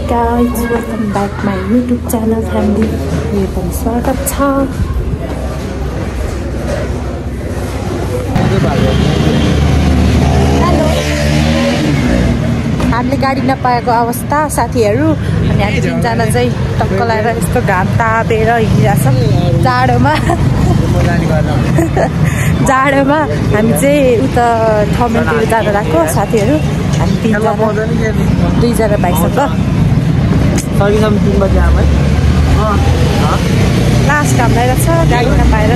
guys, welcome back my YouTube channel family. यो पनि स्वागत छ। हेलो। हामीले गाडी नपाएको अवस्था साथीहरु अनि हामी तीनजना चाहिँ टक्क लाएर यस्तो घाम तापेर हिँडिरहेछौँ जाडोमा। जाडोमा हामी चाहिँ उता ठमेलतिर जान लागेको साथीहरु। हामी दुईजना भाइसँग लास्ट घाम लागेको छ गाडी नपाएर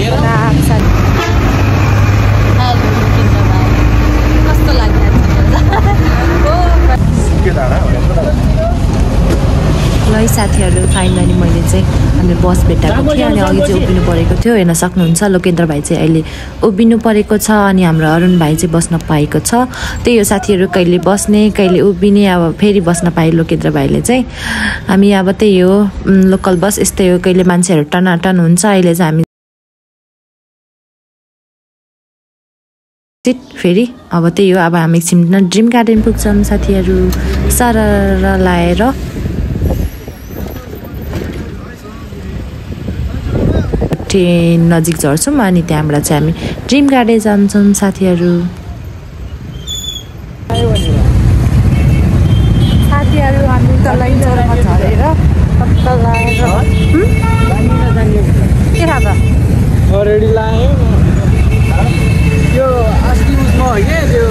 कस्तो ल साथीहरु फाइनली मैले चाहिँ हामी बस भेटाएको थिएँ अनि अघि चाहिँ उभिनु परेको थियो। हेर्न सक्नुहुन्छ लोकेन्द्र भाइ चाहिँ अहिले उभिनु परेको छ अनि हाम्रो अरुण भाइ चाहिँ बस्न पाएको छ। त्यही हो साथीहरु, कहिले बस्ने कहिले उभिने, अब फेरि बस्न पाए लोकेन्द्र भाइले चाहिँ। हामी अब त्यही हो लोकल बस यस्तै हो, कहिले मान्छेहरु टनाटन हुन्छ। अहिले चाहिँ हामी फेरि अब त्यही हो, अब हामी एकछिन ड्रिम गार्डन पुग्छौँ साथीहरु सारा लाएर। नजिक झर्छौँ अनि त्यहाँबाट चाहिँ हामी ड्रिम गार्डन जान्छौँ साथीहरु। साथीहरु हामी तलै जरामा झरेर कता लाएर के थाहा छ अलरेडी लायो यो अस्ति उसमा हो के त्यो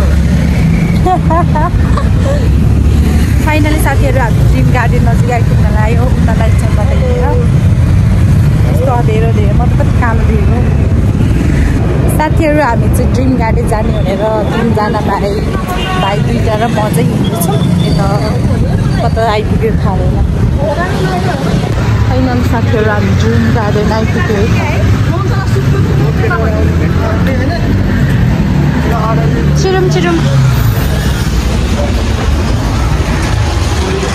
फाइनली साथीहरु हामी ड्रिम गार्डन नजिक आइपुग्न लाग्यो। उनीलाई चाहिँ बताइदिएर यस्तो अँधेरो धेरै म त कति कालो देखेको साथीहरु। हामी चाहिँ ड्रिम गार्डन जाने भनेर तीनजना भाइ दुईटा र म चाहिँ हिँड्दैछौँ। यता कता आइपुग्यो थाहा भएन। फाइनल साथीहरु हामी ड्रिम गार्डन आइपुग्यो है। छिरुम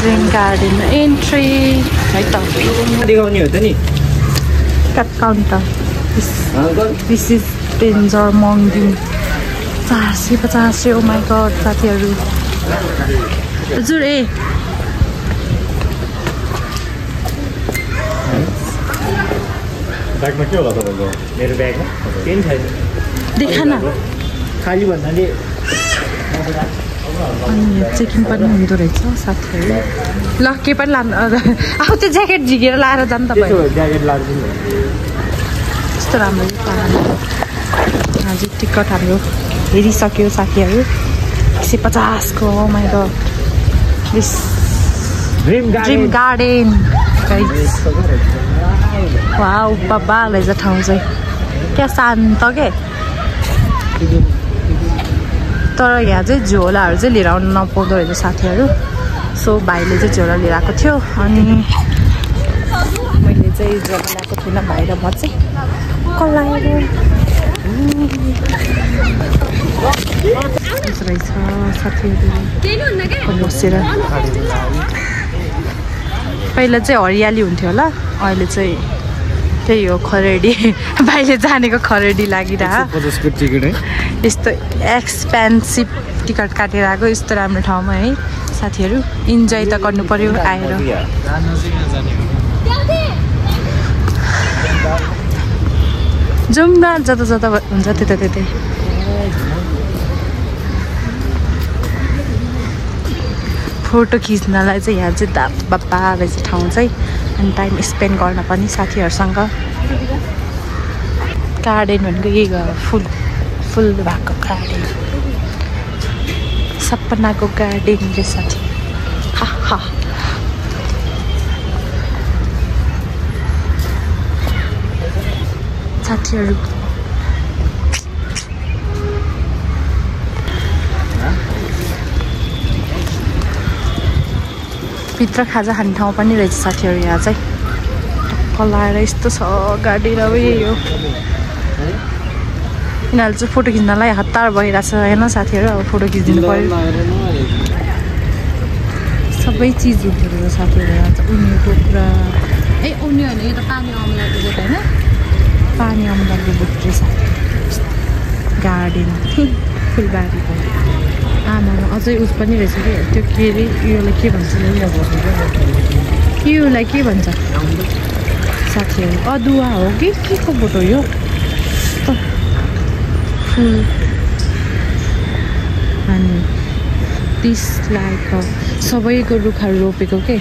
ड्रिम गार्डन एन्ट्री है त देखाउने हो त नि। काउन्टर दिस इज डेन्जर मङ्गिङ 450। ओ माई गड साथीहरु हजुर ए ब्यागमा के होला तपाईको? मेरो ब्यागमा केही छैन। देखा न खाली भन्नाले अनि चेकिङ पनि हुँदो रहेछ साथीहरु। ल के पनि लानु अब त्यो ज्याकेट झिकेर लाएर जानु तपाईँ। ज्याकेट लान्छु नि यस्तो राम्रो हजुर। टिकट हाम्रो हेरिसक्यो साथीहरु 150 को। Oh my god this dream garden guys. Wow बाबा रहेछ ठाउँ चाहिँ क्या शान्त के। तर यहाँ चाहिँ झोलाहरू चाहिँ लिएर आउनु नपाउँदो रहेछ साथीहरु। सो भाइले चाहिँ झोला लिएर आएको थियो अनि मैले चाहिँ झोला ल्याएको थिइनँ। भाइ र म चाहिँ कलाएर रहेछ साथीहरु बसेर। पहिला चाहिँ हरियाली हुन्थ्यो होला, अहिले चाहिँ त्यही हो खरेडी। भाइले जानेको खरेडी लागिरह यस्तो एक्सपेन्सिभ टिकट काटेर आएको यस्तो राम्रो ठाउँमा है साथीहरु। इन्जोय त गर्नु पर्यो आएर। जाउँ न जता जता हुन्छ त्यता त्यतै। फोटो खिच्नलाई चाहिँ यहाँ चाहिँ बाबा रहेछ ठाउँ चाहिँ अनि टाइम स्पेन्ड गर्न पनि साथीहरुसँग। गार्डन भनेको यही फुल भएको गार्डन, सपनाको गार्डन रे साथी। हा साथीहरु भित्र खाजा खाने ठाउँ पनि रहेछ साथीहरु। यहाँ चाहिँ टक्क लाएर यस्तो छ गार्डन। अब यही हो यिनीहरू चाहिँ फोटो खिच्नलाई हतार भइरहेछ होइन साथीहरु। अब फोटो खिचिदिनु पर्यो। सबै चिज हुन्थ्यो रहेछ साथीहरु। यहाँ चाहिँ उनीहरूको पुरा ए उनीहरूले यो त पानी अमलाको बोट होइन, पानी अमलाको बोट रहेछ गार्डन। फुलबारीको आमा अझै उस पनि रहेछ कि त्यो के अरे योलाई के भन्छ योलाई के भन्छ साथीहरू अदुवा हो कि के को बोट हो यो फुल अनि त्यसलाई सबैको रुखहरू रोपेको के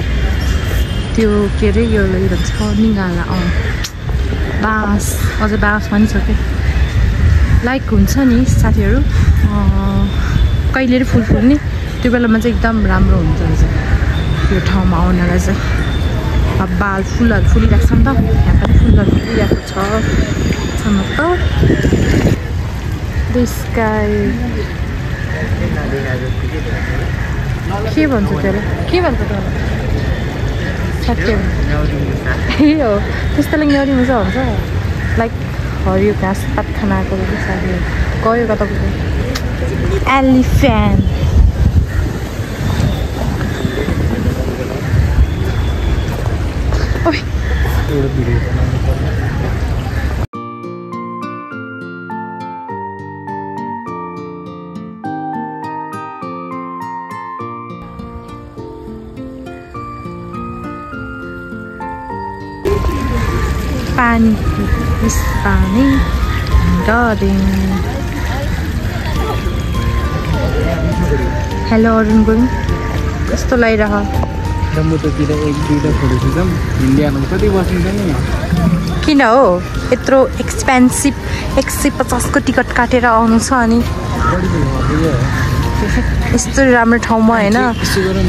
त्यो के अरे योलाई भन्छ निगाला बाँस अझै बाँस पनि छ कि लाइक हुन्छ नि साथीहरू कहिले फुल फुल्ने त्यो बेलामा चाहिँ एकदम राम्रो हुन्छ यो ठाउँमा आउनलाई चाहिँ अब बाल फुलहरू फुलिरहेको छ नि त यहाँ पनि फुलहरू फुलिरहेको छ दिस गाई के भन्छ त्यसलाई के भन्छ त्यसलाई साथीहरू ए हो त्यस्तोलाई न्याउरी मुसा हुन्छ लाइक हरियो घाँस पात खाना आएको साथीहरू गयो कता पुग्यो एलिफेन्ट पानी पानी गार्डन हेलो अरुण गुरुङ कस्तो लागिरह मोटोतिर एक दुईवटा फोटो खिचौँ इन्डियामा कति बस्नुहुन्छ नि किन हो यत्रो एक्सपेन्सिभ 150 को टिकट काटेर आउनु छ अनि यस्तो राम्रो ठाउँमा होइन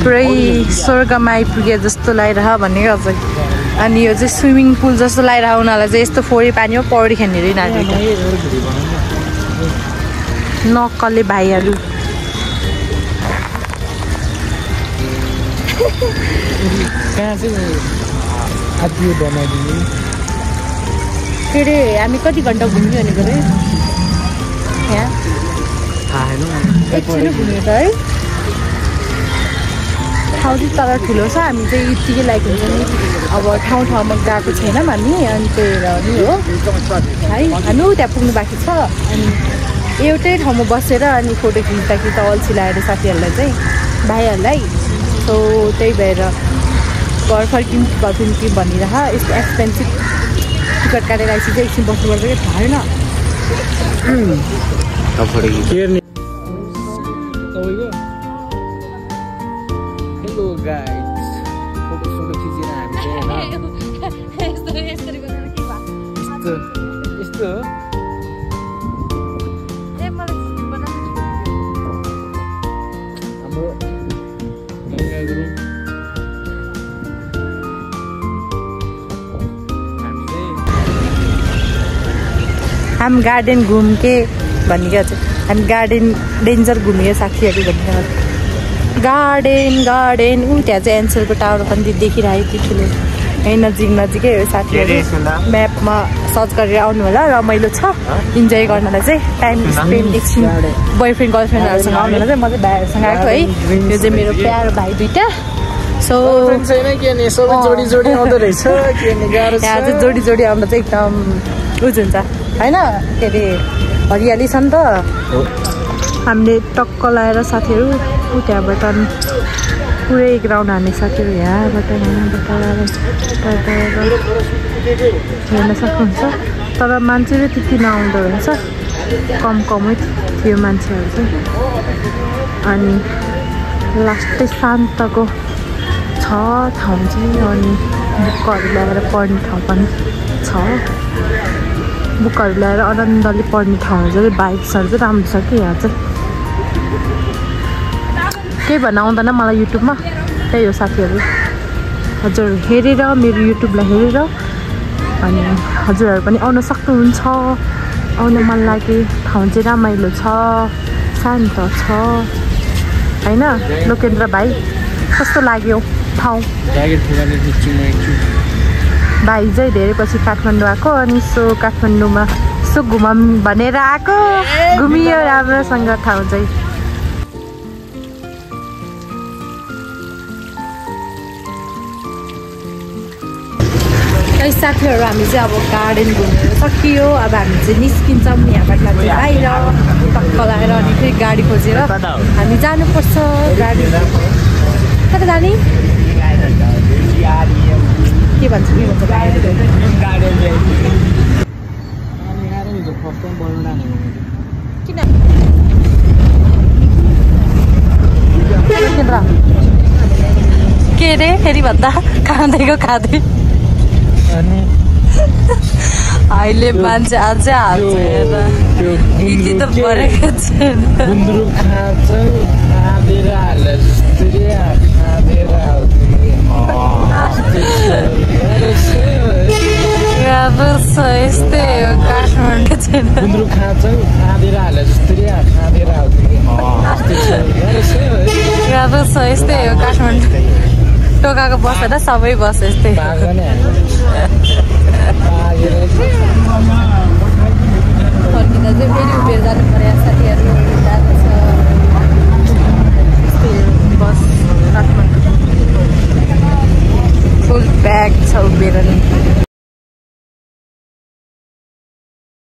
पुरै स्वर्गमा आइपुगे जस्तो लागिरह भन्ने गर्छ अनि यो चाहिँ स्विमिङ पुल जस्तो लागिरह उनीहरूलाई चाहिँ यस्तो फोहोरी पानीमा पौडी खेल्ने अरे नानीहरू नक्कले भाइहरू कहाँ चाहिँ आदि बनाइदिनु के अरे हामी कति घन्टा घुम्यो भनेको अरे यहाँ थाहा छैन एकछिन घुम्यो त है ठाउँ चाहिँ तर ठुलो छ हामी चाहिँ यत्तिकै लाइक हुन्छ नि अब ठाउँ ठाउँमा गएको छैनौँ हामी अनि त्यही भएर नि हो है हामी त्यहाँ पुग्नु बाँकी छ अनि एउटै ठाउँमा बसेर अनि फोटो खिच्दा अल्छी लगाएर साथीहरूलाई चाहिँ भाइहरूलाई सो त्यही भएर घर फर्किउँ कि भनिरह यस्तो एक्सपेन्सिभ टिकट काटेर आइसक्यो चाहिँ एकछिन बस्नुपर्छ कि थाहा होइन हेलो गाइज फोटो सोटो खिचेर हामी यस्तो हाम्रो गङ्गा गुरुङ हम गार्डन घूम के भनेको चाहिँ हामी गार्डन डेन्जर घुम्यो साथीहरू भनेर गार्डन गार्डन ऊ त्यहाँ चाहिँ एन्सरको टावर पनि देखिरहेको थियो ठुलो यहीँ नजिकै हो साथीहरू म्यापमा सर्च गरेर आउनु होला रमाइलो छ इन्जोय गर्नलाई चाहिँ टाइम स्पेन्ड एकछिन बोयफ्रेन्ड गर्लफ्रेन्डहरूसँग आउनुलाई चाहिँ म चाहिँ भाइहरूसँग आएको है यो चाहिँ मेरो प्यारो भाइ दुइटा सो यहाँ चाहिँ जोडी जोडी आउँदा चाहिँ एकदम उज हुन्छ होइन के अरे हरियाली छ नि त हामीले टक्क लगाएर साथीहरू ऊ त्यहाँबाट पुरै ग्राउन्ड हान्ने साथीहरू यहाँबाट हेर्न सक्नुहुन्छ तर मान्छेहरू त्यति नआउँदो रहेछ कमै थियो मान्छेहरू चाहिँ अनि लास्टै शान्तको छ ठाउँ चाहिँ अनि बुकहरू ल्याएर पढ्ने ठाउँ पनि छ बुकहरू ल्याएर आनन्दले पढ्ने ठाउँहरू चाहिँ बाइक्सहरू चाहिँ राम्रो छ कि यहाँ चाहिँ केही भन्न आउँदैन मलाई युट्युबमा त्यही हो साथीहरू हजुर हेरेर मेरो युट्युबलाई हेरेर अनि हजुरहरू पनि आउन सक्नुहुन्छ आउन मन लागे ठाउँ चाहिँ रमाइलो छ शान्त छ होइन लोकेन्द्र भाइ कस्तो लाग्यो ठाउँ भाइ चाहिँ धेरै पछि काठमाडौँ आएको अनि सो काठमाडौँमा यसो घुमाउँ भनेर आएको घुमियो राम्रोसँग ठाउँ चाहिँ साथीहरू हामी चाहिँ अब गार्डन घुमेर सकियो अब हामी चाहिँ निस्किन्छौँ यहाँबाट चाहिँ बाहिर टक्क लगाएर अनि फेरि गाडी खोजेर हामी जानुपर्छ गाडी कता जाने के भन्छ के रे फेरि भन्दा खाँदैको खाँदै अहिले मान्छे अझै हाल्छ हेर यति त परेको छैन गुन्द्रुक खान्छौ खाँदेर हाल्छ जस्तै खाँदेर यस्तै हो काठमाडौँ छैन गुन्द्रुक खान्छौ खाँदेर हाल्छ जस्तै खाँदेर यस्तै हो काठमाडौँ टोकाको बस होइन सबै बस यस्तै फर्किँदा चाहिँ फेरि उभिएर जानु पर्यो साथीहरू जाँदैछ बस काठमाडौँ फुल प्याक छ उभिएर नि